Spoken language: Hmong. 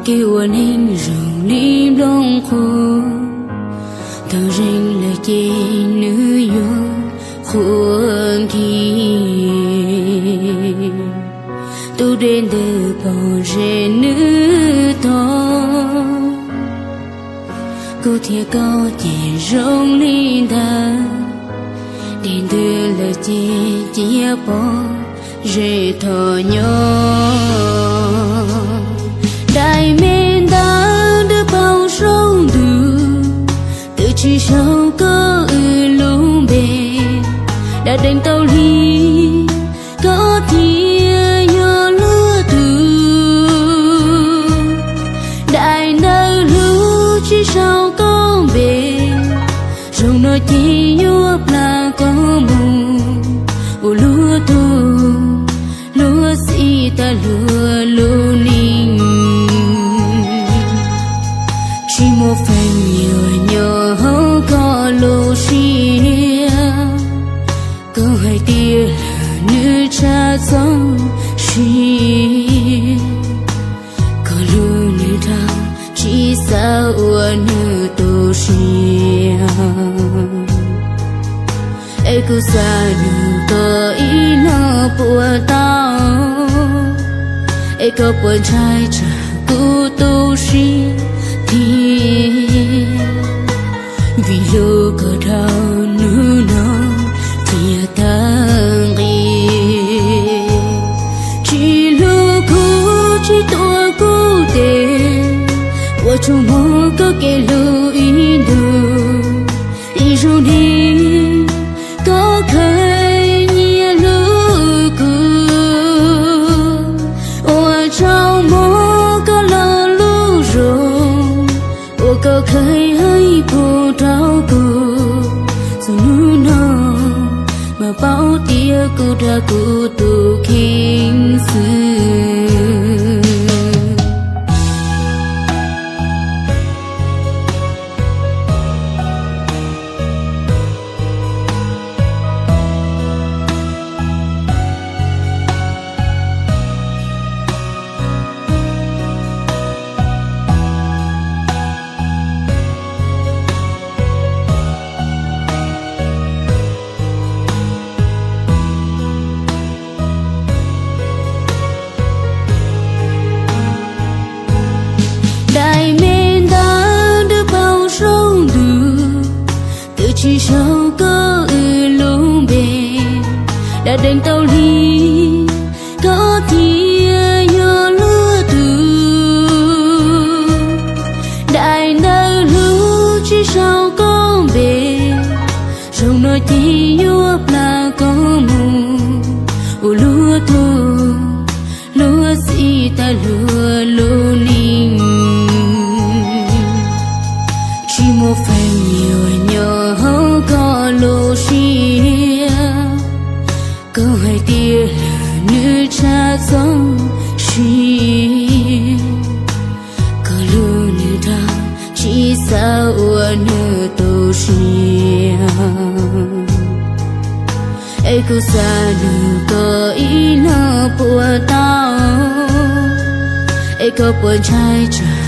Kev ua neej zoo li nplooj qhuav, tau zeeg lawm ces nws yuav qhuav nthi. Tus dej ntws pom ze nws tog, kuv thiab koj ces zoo li ntawd. Dej ntws lawm ces cia pom ze thov nyob. Daim me ntawv dawb paug saum ntuj, twb tsis sau koj wb lub npe. Dab deev tau hli, koj thiaj yog luag tug. Daim ntawv hlub tsis sau koj npe, zaum no ces yuav plam koj mus ua luag tug, luag txij tag luag lub neej. Tsis muaj feem yuav nyob hauv koj lub siab, koj hais tias lawm nws tshaj txoj sia. Koj hlub nws dhau, tsis xav ua nws tu siab. Es kuv xav nug koj ib lo puas tau, es koj puas ntshai tsam kuv tu siab thiab? Vim hlub koj dhau hnub no thiaj tag nqi, tsis hlub kuv tsis tuav kuv tes, ua tsaug mog koj kev hlub ib ntus. Ib zaug ntxiv koj kheev nyiam hlub kuv, ua tsaug mog koj lo lus zoo uas koj kheev hais pub rau kuv. Txog hnub no mas paub tias kuv dag kuv tus kheej xwb. Daim me ntawv dawb paug saum ntuj, twb tsis sau koj wb lub npe. Dab deev tau hli, koj thiaj yog luag tug. Daim ntawv hlub tsis sau koj npe, zaum no ces yuav plam koj mus ua luag tug, luag txij tag luag lub neej. Tsis muaj feem yuav nyob hauv koj lub siab, koj hais tias lawm nws tshaj txoj sia. Koj hlub nws dhau, tsis xav ua nws tu siab. Es kuv xav nug koj ib lo puas tau, es koj puas ntshai tsam